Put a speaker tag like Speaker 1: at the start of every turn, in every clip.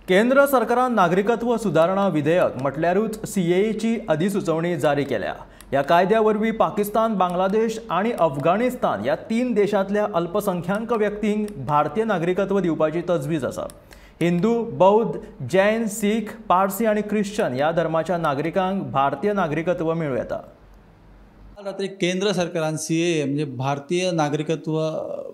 Speaker 1: केंद्र सरकारान नागरिकत्व सुदारणा विधेयक म्हटल्यारूच सीएएची अधिसुचोवणी जारी केल्या. ह्या कायद्या वरवीं पाकिस्तान, बांगलादेश आनी अफगाणिस्तान ह्या 3 देशांतल्या अल्पसंख्याक व्यक्तींक भारतीय नागरिकत्व दिवपाची तजवीज आसा. हिंदू, बौद्ध, जैन, सीख, पारसी आनी ख्रिश्चन ह्या धर्माच्या नागरिकांक भारतीय नागरिकत्व मेळूं येता.
Speaker 2: रात्री केंद्र सरकारान सीएए म्हणजे भारतीय नागरिकत्व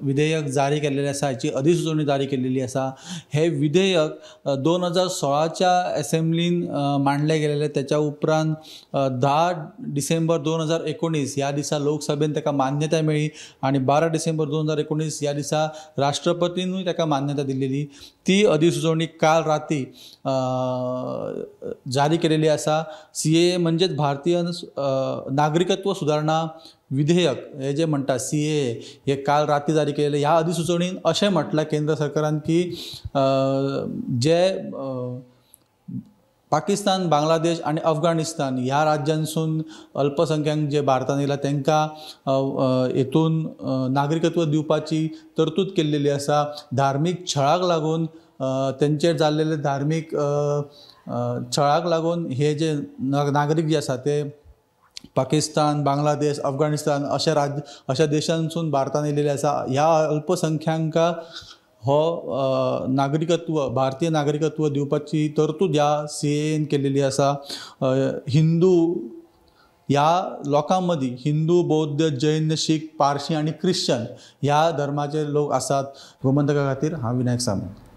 Speaker 2: विधेयक जारी केल्लें आसा, हाची अधिसुचोवणी जारी केल्ली आसा. हे विधेयक 2016च्या एसेंब्लीन मांडलें गेलेलें. त्याच्या उपरांत 10 डिसेंबर 2019 ह्या दिसा लोकसभेन ताका मान्यताय मेळ्ळी आनी 12 डिसेंबर 2019 ह्या दिसा राष्ट्रपतीनूय ताका मान्यता दिल्ली. ती अधिसुचोवणी काल राती जारी केलेली आसा. सीएए म्हणजेच भारतीय नागरिकत्व सुदारणा विधेयक हे जे म्हणटा सीएए हे काल राती जारी केलेले. ह्या अधिसुचोवणीन अशें म्हटलां केंद्र सरकारान की जे पाकिस्तान, बांगलादेश आनी अफगाणिस्तान ह्या राज्यांसून अल्पसंख्याक जे भारतान येयला तांकां हेतून नागरिकत्व दिवपाची तरतूद केल्लेली आसा. धार्मीक छळाक लागून तेंचेर जाल्लेले धार्मीक छळाक लागून हे जे नागरीक जे आसा ते पाकिस्तान, बांगलादेश, अफगाणिस्तान अशा राज्य अशा देशांसून भारतान येयलेले आसा. ह्या अल्पसंख्यांका हो नागरिकत्व, भारतीय नागरिकत्व दिवपाची तरतूद ह्या सीएएन केलेली आसा. हिंदू ह्या लोकां मदीं हिंदू, बौद्ध, जैन, शीख, पारशी आनी ख्रिश्चन ह्या धर्माचे लोक आसात. गोमंतका खातीर हांव विनायक सामंत.